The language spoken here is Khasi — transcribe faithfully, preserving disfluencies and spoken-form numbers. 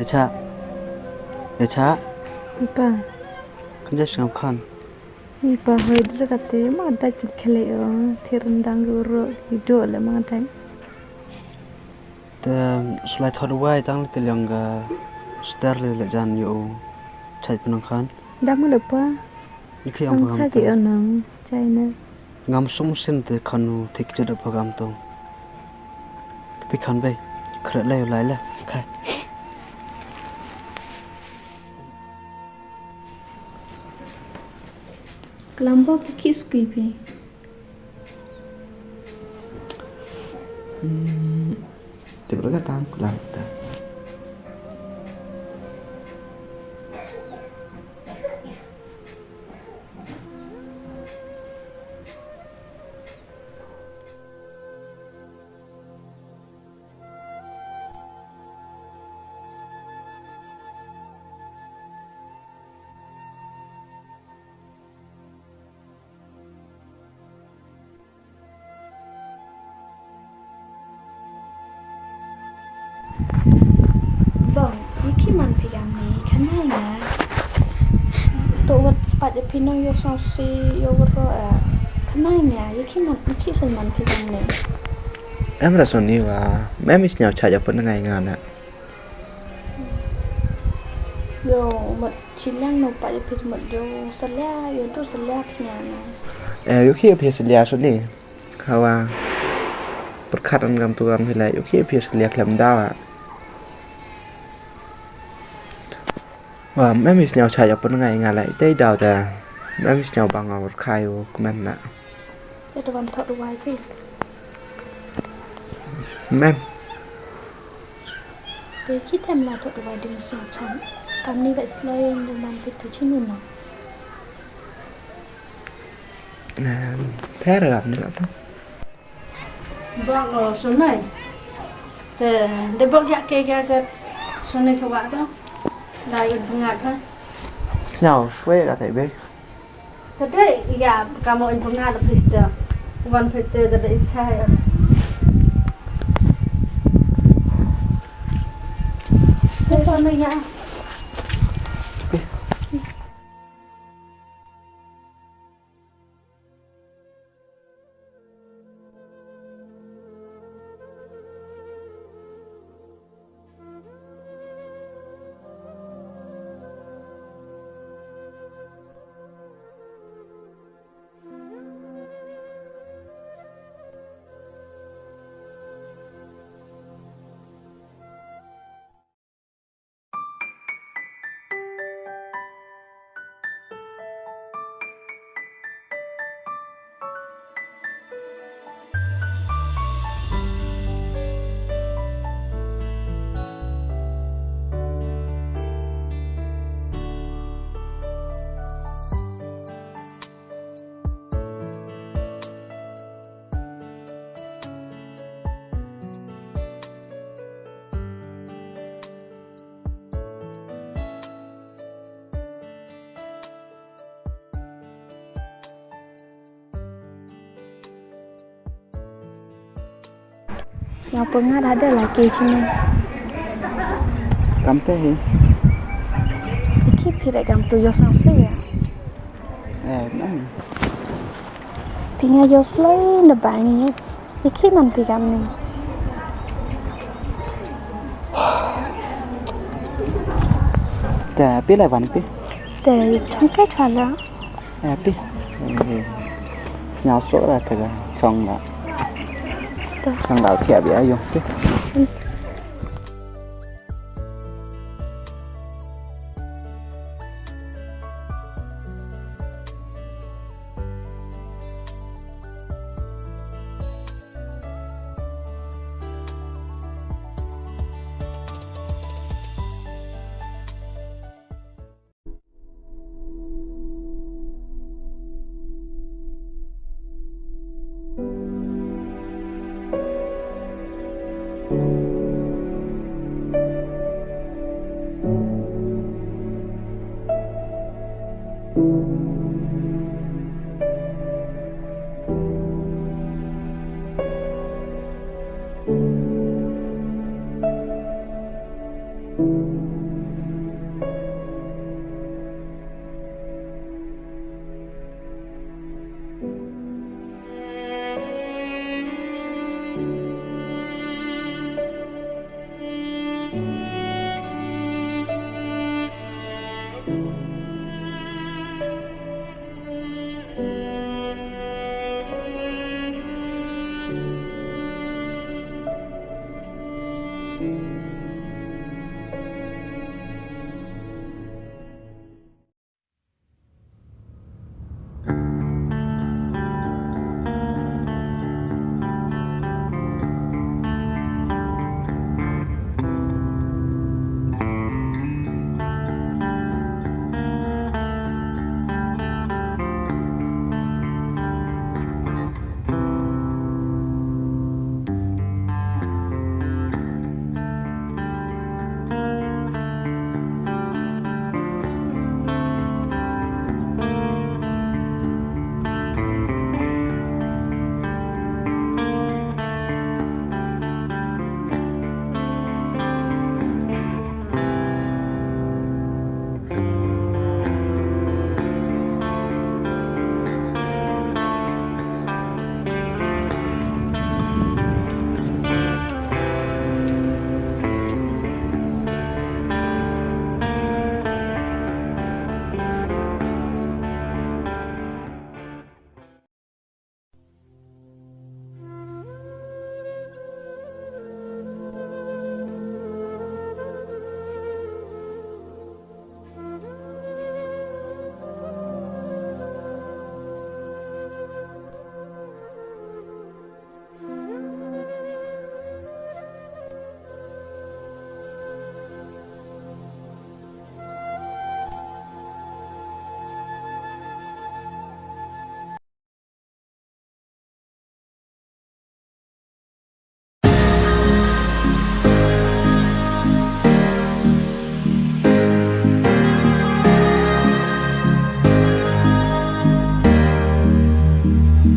Echa. Echa. Ipa. Kan ja sngap khan. Ipa hoi dra kate ma da kit khale o. Thir ndang guru ido le ma dai. Te slai thot wai tang le te liang ga ster le le jan yo. Chai punang khan. Dam le pa. Ni khi ang Ang pagam chai te. Yo nang chai na. Ngam sum sin te khanu thik jada pagam to. Te pi khan bei. Khret lai lai la. Khai. Klam bok ki khi skui phi. Hmm, te bra ka tam klam ta. Bong, ïa ki man phi kam ne, khanai nga. To wat pat ïa phi nong ïoh sngewsih ïoh waro, eh. Khanai nga, ïa ki man, ïa ki shen man phi kam ne. Em ra soni wa, mem is nyau cha ïa pun ngai nga na. Yo, mat chiliang no pa ïa phi mat do salia, yo do salia phi nga na. Eh, ïa ki phi salia soni. Hawa. Pyrkhat an gam tu gam hilai. Ïa ki phi salia khlem dawa. Wa, mem is nyau cha ïa pun ngai nga lai. Te daw ta. Mem is nyau bang awar khai u kmen na. Te da bam thot wai phi. Mem. Te ki tem la thot wai ding sing chan. Kam ni ba sloi ni man phi tu chi nu na. Em, pher rap ni la ta. Bok o sunai. Te de bok yak ke ga ga sunai sawa ta. Da yut bungat ba. Snyau swe ka te be. Tadi ya kamu in bunga da pista. Wan pete da da icha ya. Telepon ya. Sngewbha nga da da laki sini. Kam te hi. Iki phi re kam tu yo sang si ya. Eh, nang. Phi nga yo sloi na ba ni. Iki man phi kam ni. Te phi lai ban phi. Te chung kai chwa la. Eh, phi. Eh, sñiaw suk ra te ka chong da. Chong da thiah bia yung phi.